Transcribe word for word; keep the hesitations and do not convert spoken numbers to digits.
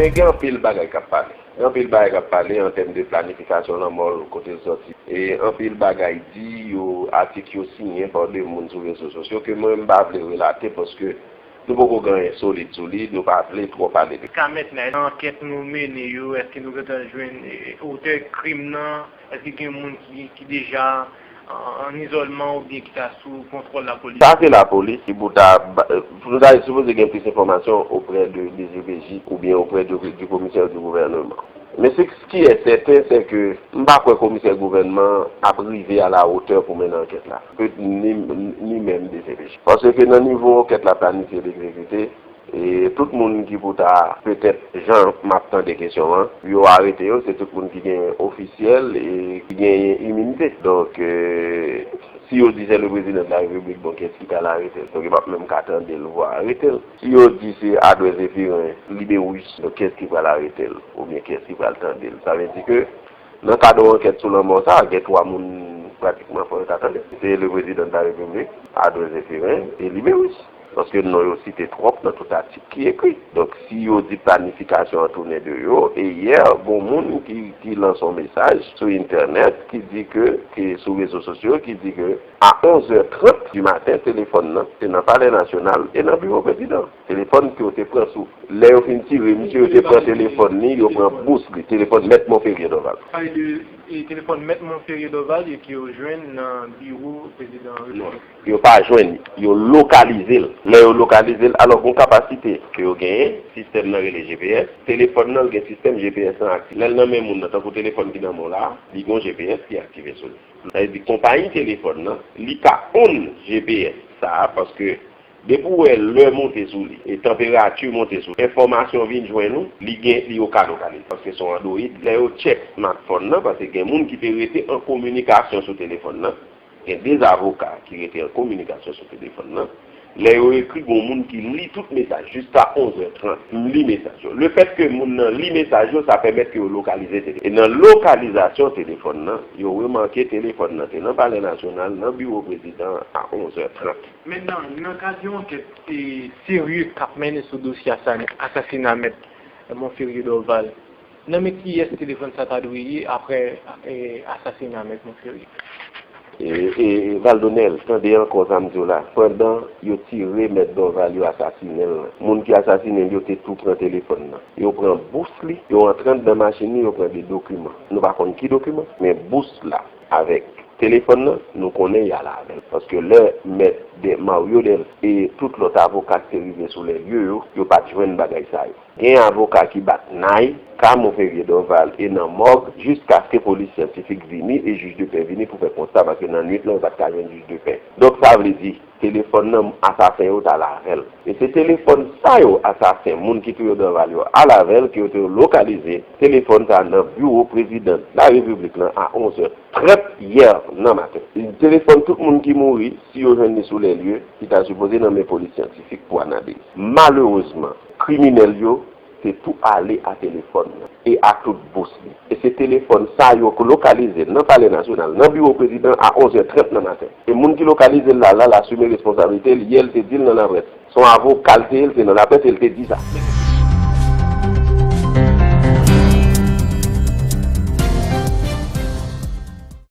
Men gen anpil bagay k ap pale. Gen anpil bagay k ap pale an tèm de planifikasyon lanmò l, kote l sòti. E anpil bagay di, yo, atik yo siyen pa de moun sou rezo sosyo ke mwen m pa vle relate paske nou poko gen anyen solid sou li, nou pa vle twò pale de. Ka mèt nan ankèt nou mennen yo, èske nou gentan jwenn eh, otè krim nan? Èske gen moun ki, ki deja an, an izòlman oubyen ki ta sou kontwòl lapolis? Sa se lapolis ki pou ta ba- pou nou ta sipoze gen plis enfòmasyon oprè de D G P J oubyen oprè de, du commissaire du gouvernement. Men se ki est certain, c'est que m pa kwè komisè gouvènman ap rive à la hauteur pou mennen ankèt la. Pe- ni, ni menm D C P J. Paske nan nivo ankèt la planifye l egzekite, e tout moun ki pou ta, petèt, jan m ap tande kesyon an, yo arete yo, se tout moun ki gen ofisyèl e ki gen iminite. Donk, e, si yo di se le président de la République, bon, kiyès ki pral arete l? Donk, yo p ap menm ka tande l, vwa arete l. Si yo di se Adrè Zéphirin, Libérus, donk kiyès ki pral arete l? Oubyen kiyès ki pral tande l? Sa vle di ke nan kad yon ankèt sou lanmò sa, gen twa moun pratikman fò yo ta tande. Se le président de la République, Adrè Zéphirin e Libérus. Paske non yo site twòp nan tout atik ki ekri. Donk, si yo di planifikasyon an tounen de yo, e yè, gon moun ki, ki lanse yon mesaj sou entènèt ki di ke, ki sou rezo sosyo, ki di ke a onz è trant di maten, telefòn nan te nan Palè Nasyonal e nan biwo prezidan. Telefòn ke yo te pran sou. Lè yo fin tire misye, yo te pran telefòn li, yo pran bous li, telefòn Mèt Monferrier Dorval. Pale de e, telefòn Mèt Monferrier Dorval e ke yo jwenn nan biwo prezidan repiblik. Yo pa jwenn, yo lokalize l. Lè yo lokalize l, alò gon kapasite ke yo genyen, sistèm nan rele G P S, telefòn nan gen sistèm G P S lan aktif. Lè l nan men moun nan, tankou telefòn ki nan men w la, li gon G P S ki aktive sou li. Sa vle di konpayi telefòn nan, li ka own G P S sa a, paske depi w wè lè monte sou li, e tanperati monte sou li, enfòmasyon vin jwenn ou, li gen, li yo ka lokalize. Paske se yon Android, lè yo tchèk smartphone nan, paske gen moun ki te rete an kominikasyon sou telefòn nan, gen de avoka ki rete an kominikasyon sou telefòn nan. Lè yo ekri, gon moun ki li tout mesaj, jiska onz è trant, m li mesaj yo. Le fèt ke moun nan li mesaj yo, sa pèmèt ke yo lokalize telefòn. E nan lokalizasyon telefòn nan, yo remake telefòn nan te nan Palè Nasyonal, nan biwo prezidan a onz è trant. Men nan, nan kad yon ankèt e, serye k ap mennen sou dosye asani- asasina Mèt Monferrier Dorval, nan men kiyès telefòn sa ta dwe ye apre e, asasina Mèt Monferrier? E, e, e, Valdonel, tande ankò sa m di w la. Pandan yo tire Mèt Dorval, yo asasinen l lan, moun ki asasinen l yo te tou pran telefòn nan. Yo pran bous li, yo antre anndan machin li, yo pran de dokiman. Nou pa konn ki dokiman, men bous la avèk telefòn nan, nou konnen y al avè l. Paske lè Mèt De- Mario Del e tout lòt avoka ki te rive sou lè lye yo, yo pa t jwenn bagay sa yo. Gen avoka ki bat nay ka Monferrier Dorval e nan mòg jiskaske polis syantifik vini e jij de pè vini pou fè konsta, paske nan nwit lan yo pa t ka jwenn jij de pè. Donk, sa vle di, telefòn nan asasen yo t al avè l. E se telefòn sa yo, asasen, moun ki touye Dorval yo, al avè l, ke yo te lokalize telefòn sa nan biwo prezidan larepiblik lan a onz è trant yè nan maten. Telefòn tout moun ki mouri, si yo jwenn li sou lè lye, ki ta sipoze nan men polis syantifik pou analiz. Malerezman, kriminèl yo te tou ale a telefòn nan e a tout bous li. E se telefòn sa yo k lokalize nan Palè Nasyonal, nan biwo prezidan a onz è trant nan maten. E moun ki lokalize l la, la, l asime responsablite l, yè l te di l nan laprès. Se yon avoka l te ye, l te nan laprès e l te di sa.